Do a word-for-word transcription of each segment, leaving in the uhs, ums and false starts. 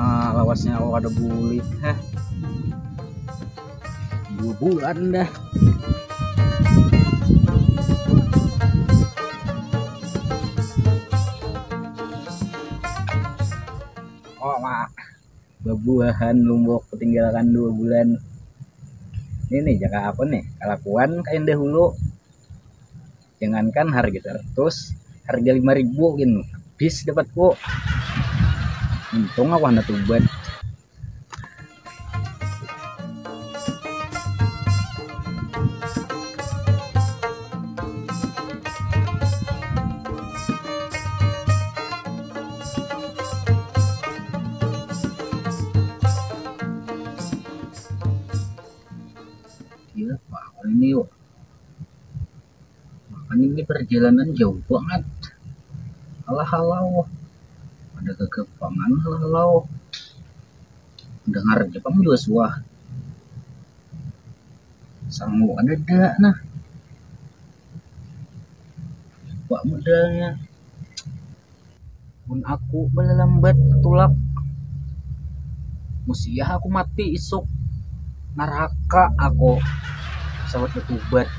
Ah, lawasnya aku kada bulik, heh. Dua bulan dah. Oh, mak. Babuahan lumbuk, tinggalkan dua bulan. Ini nih, jaka apa nih? Kalakuan kain dahulu. Jangankan harga seratus, harga lima ribu gin habis dapatku. Untung aku handak tubat. Gila, apa ini yuk? Makanya ini perjalanan jauh banget. Alah halau. Ada kegagapangan, alah halau. Dengar Jepang juga suah. Sanggup ada dak nah. Pak modalnya. Mun aku balalambat tulak, musiah aku mati isuk. Naraka aku. Sawat batubat.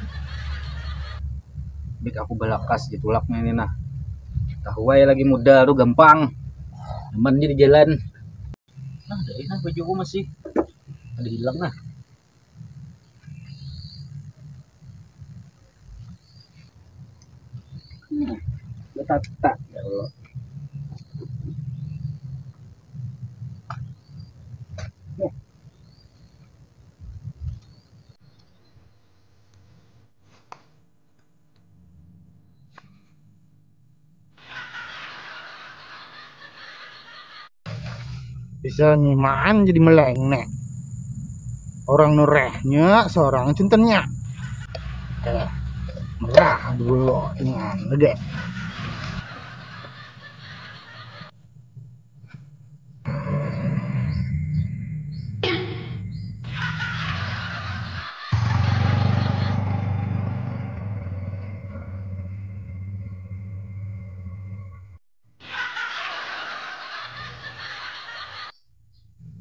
Bik aku balakas di tulaknya ini nah. Tahuai lagi modal tu gampang. Nyaman jadi jalan. Nah, dari nah bajuku masih ada hilang nah. Hmm, batata ya Allah. Bisa nyimaan jadi meleng nih. Orang nurehnya seorang cintennya. Eh, merah dulu ingan lagi.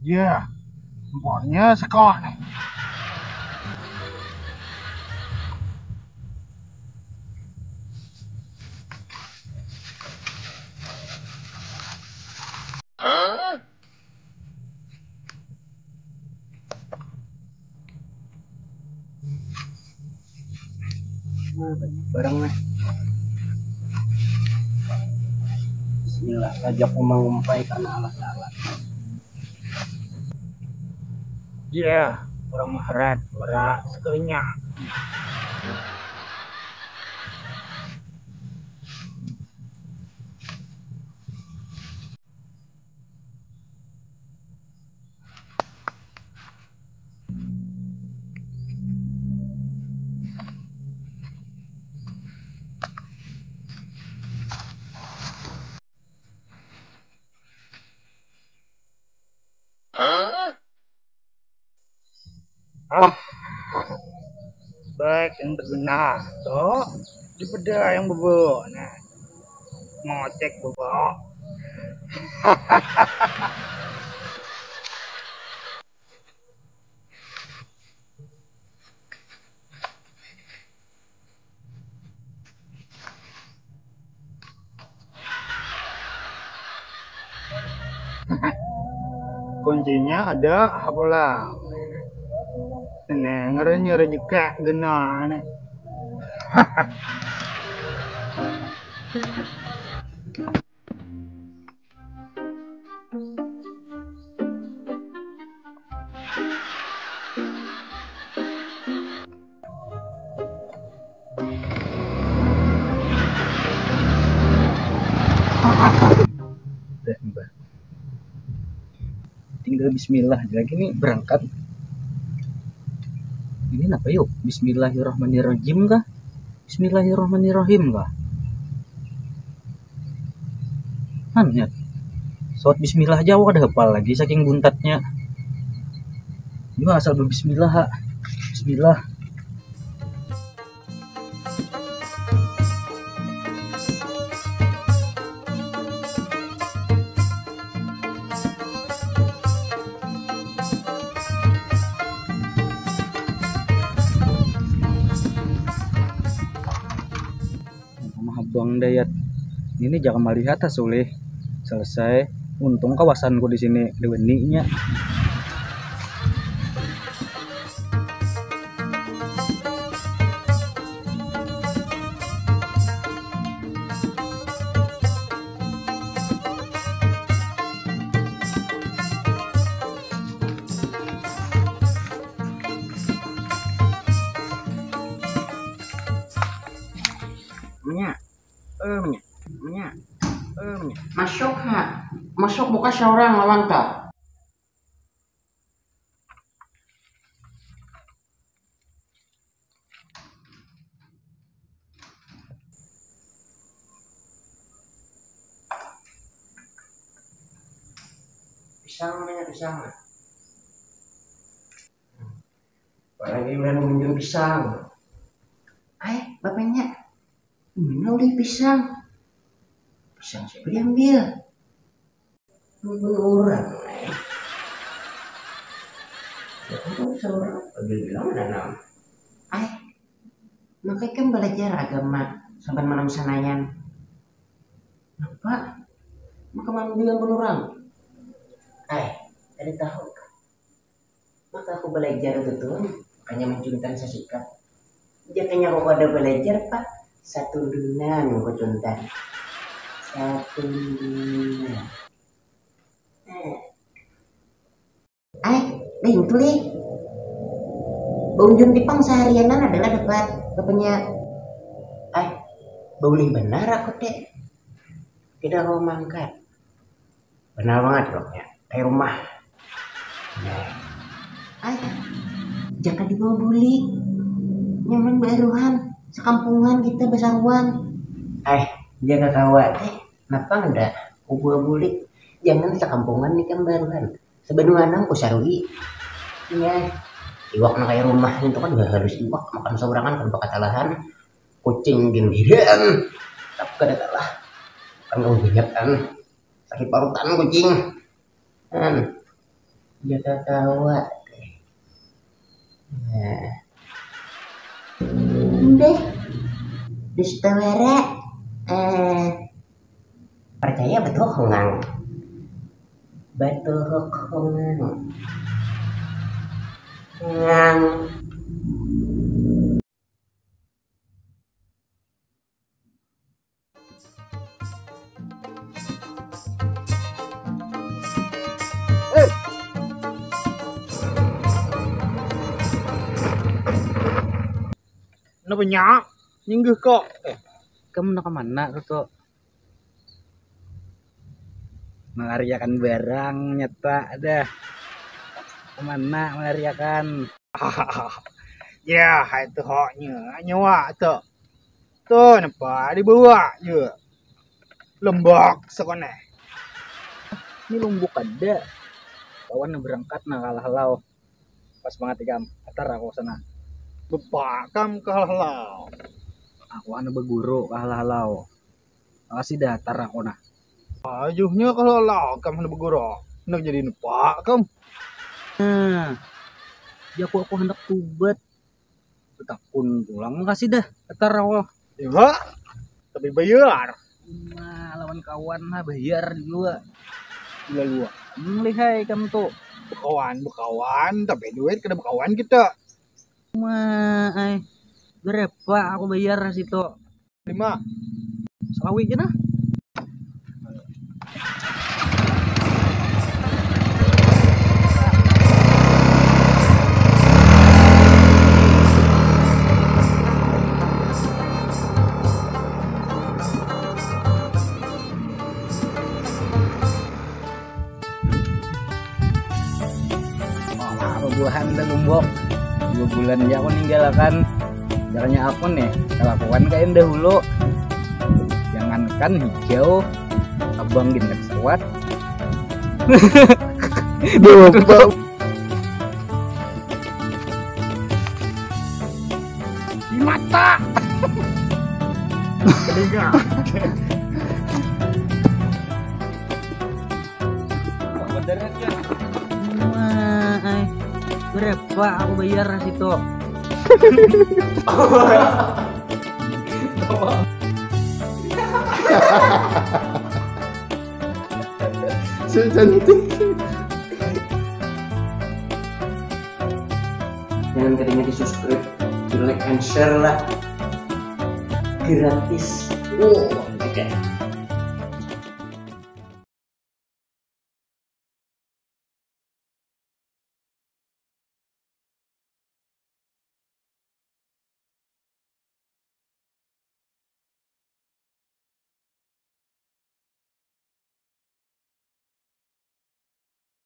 Ya, pokoknya sekolah. Barang nih. Bismillah saja aku mengumpai karena alat-alat. Iya, orang maharat, ora sekalinya. Ah, baik yang terkena. Tuh, di beda yang bebo. Nah, mau cek bebo. Kuncinya ada apalah. Ini ngeri-ngeri juga gena nih. Tinggal bismillah lagi nih berangkat. Ini apa yuk? Bismillahirrahmanirrahim kah? Bismillahirrahmanirrahim kah? Hanyar. Sawat bismillah aja aku kada hafal lagi saking buntatnya. Ini asal berbismillah, ha. Bismillah. Buang dayat. Ini jangan melihat, ah, sulih. Selesai. Untung kawasanku di sini ada beninya. Menya, eh, menya, menya, eh, menya. Masuk, ha. Masuk, buka seorang lawan ta. Pisang namanya, pisang. Orang ini udah ngunjung pisang. Ai, bapaknya. Ini udah pisang. Pisang siapa diambil? Bukan orang. Ya, kan orang bilang ada nama. Ai, maka ikam belajar agama saban malam sanayan. Napa? Maka malam bilang pun orang. Ai, kada tahu kah? Maka aku belajar itu tuh, makanya mancuntan sasikat. Jakanya aku kada belajar, Pak. Satundunan aku cuntan. Satundunan. Eh. Ai, lain tu, Li. Baunjun tipang saharianan adalah dapat apanya. Ai, baulih benar aku, Dek. Tidak mau mangkat. Benar banget, Dok, ya. Kayak rumah. Nah. Ai, jaka dibawa bulik. Nyaman baruhan, sekampungan kita besaruan. Ai, jaka kawa, eh, napa nda? Ku bawa bulik. Jangan sekampungan nih kan baruhan. Sebenua nang ku sarui. Iya. Iwak nang kayak rumah itu kan udah halus iwak, makan saurangan kan bakatalahan. Kucing gin girian. Tapi kada kalah. Kan kamu banyak kan. Sakit parutan kucing. Kan. Jaka kawa. Nah. Deh. Dusta wara. Eh. Percaya betul ngang. Betul ngang. Ngang. Eh. Napa nya? Nyinggih kok. Eh, kamu nak kemana kok? Melariakan barang nyata dah. Kemana melariakan? Ya, itu hoknya. Nyawa tuh. Tuh, napa dibawa ya? Lombok sekolah. Ini lombok ada. Kawan berangkat nah kalah lau. Pas banget ikam. Atar aku sana. Bepakam kalah lau. Aku anu beguru kalah lau. Makasih dah, atar aku nah. Ajuhnya kalau lau kam hendak beguru, hendak jadi nepak kam. Nah, ya aku, aku hendak tubat. Betakun pulang, makasih dah, atar aku. Iwa, tapi bayar. Nah, lawan kawan lah bayar juga. Gila lua. Hmm, lihai kam tuh. Bekawan, bekawan, tapi duit kada bekawan kita. Wah, ai. Berapa aku bayar situ? Lima. Salawi aja nah. Wah, bubuhan dah Lombok. Dua bulan ja aku ninggalakan. Jaranya aku nih, kelakuan kain dahulu. Jangankan hijau, abang gin kada sawat. Dua bau. Di mata. Telinga. Wah, ai. Berapa aku bayar situ? So cantik. Jangan kadangnya di subscribe, di like and share lah, gratis. Oh, oke.